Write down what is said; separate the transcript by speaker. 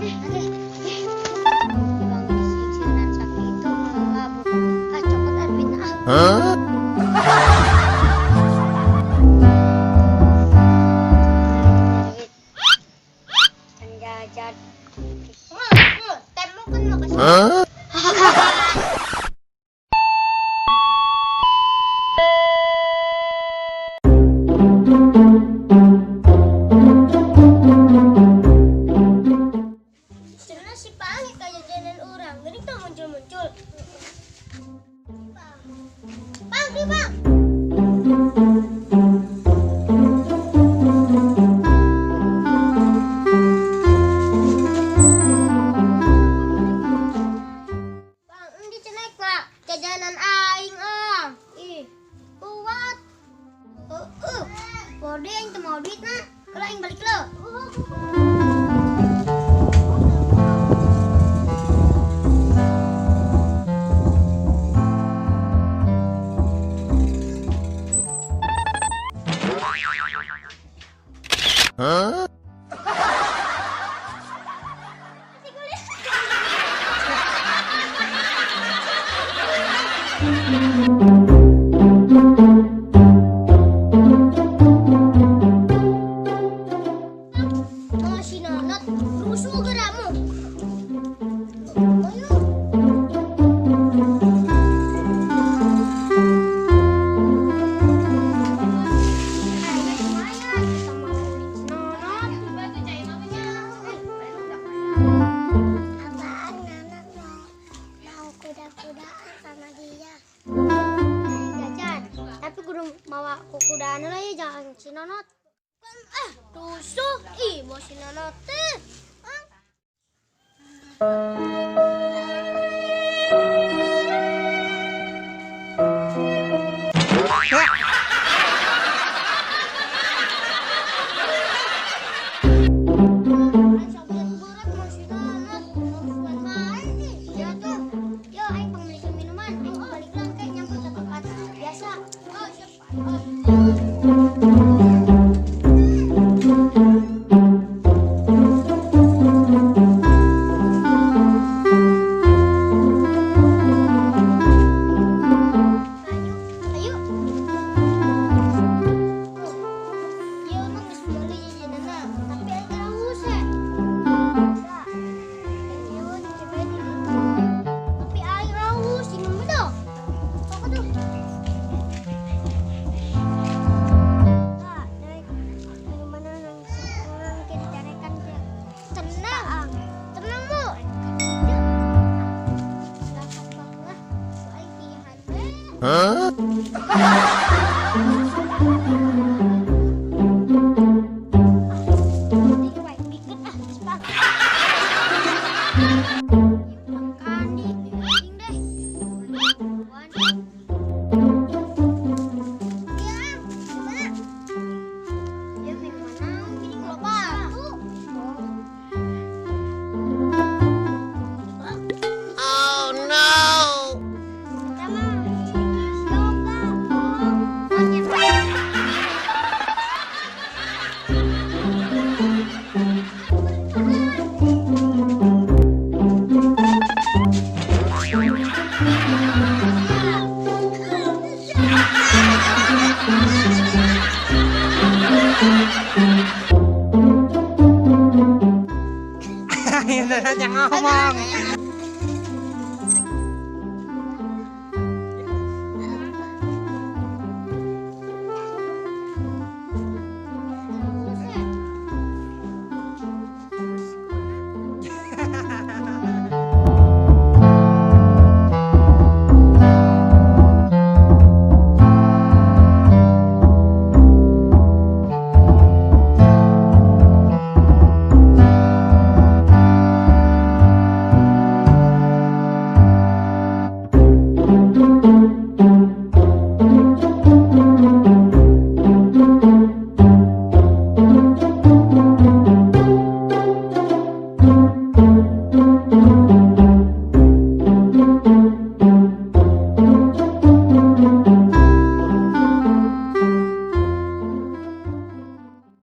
Speaker 1: Oke. Bang singsieunan sakitu kabur. Ah, cokot ah duitna ah.
Speaker 2: Huh?
Speaker 1: Duit. Can jajan. Tembok kan mau kasih.
Speaker 2: Huh?
Speaker 1: Sebenarnya si Pangi kayak jajanan orang, gini tuh muncul-muncul. Pang, di bang. Bang, ini cenek pak, jajanan aing ah. Ih, kuat. Bode aing teu mau duit nah. Kalau aing balik lo.
Speaker 2: Huh?
Speaker 1: Mga sinanat, rusuh geramu. Ayo. Lumayan, kita mau sinanat. Apaan Nanat mau kuda-kudaan sama dia? Jajan, tapi kudu mawa kukudaan lah ya jangan si Nonot. Ah, rusuh, ih mau si Nonot teh. Ah. Berat mau si Nonot, mau main nih. Jatuh. Yo, aing pangmeulikeun minuman, aing balik lah kayak nyampe ke tempat biasa. Oh, siap. Oh. Ayo, ayo. Ya emang geus meuli jajananna, tapi aing haus ya. Tapi aing haus, minum dong. Apa tuh? Tenang, tenang mu.
Speaker 2: Huh? Oh no!
Speaker 3: Yang ngomong.